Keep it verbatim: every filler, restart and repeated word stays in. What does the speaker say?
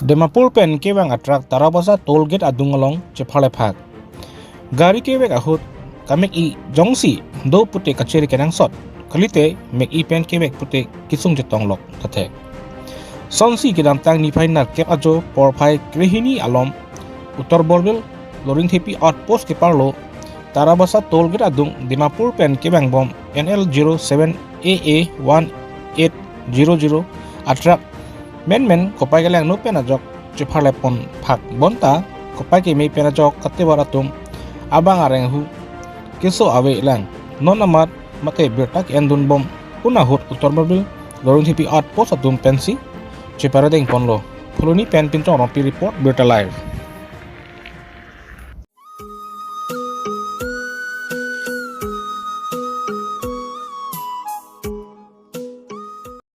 Dimapur pen kevang atruck Tarabasa toll gate adung along chepharle phak. Gari kevek ahut kamek-i jongsi do pute kachiri kenangsot, kalite mek-i pen kevek pute kisung chetong lok tha the. Sonsi kedamtang niphai nerkep ajo porphai krehini alom Uttar Borbil Loringthepi outpost keparlo Tarabasa toll gate adung Dimapur pen kevangbom N L zero seven A A one eight zero zero atruck menmen kopai kelangno pen ajok chepharle pon phak bonta kopai keme pen ajok katevar atum abang areng hu keso ave lang. Non amat mate birta ke-endunbom pun ahut Uttar Borbil Loringthepi outpost atum pensi cheparedeng ponlo. Phuloni pen Pinchong Rongpi report, Birta Live.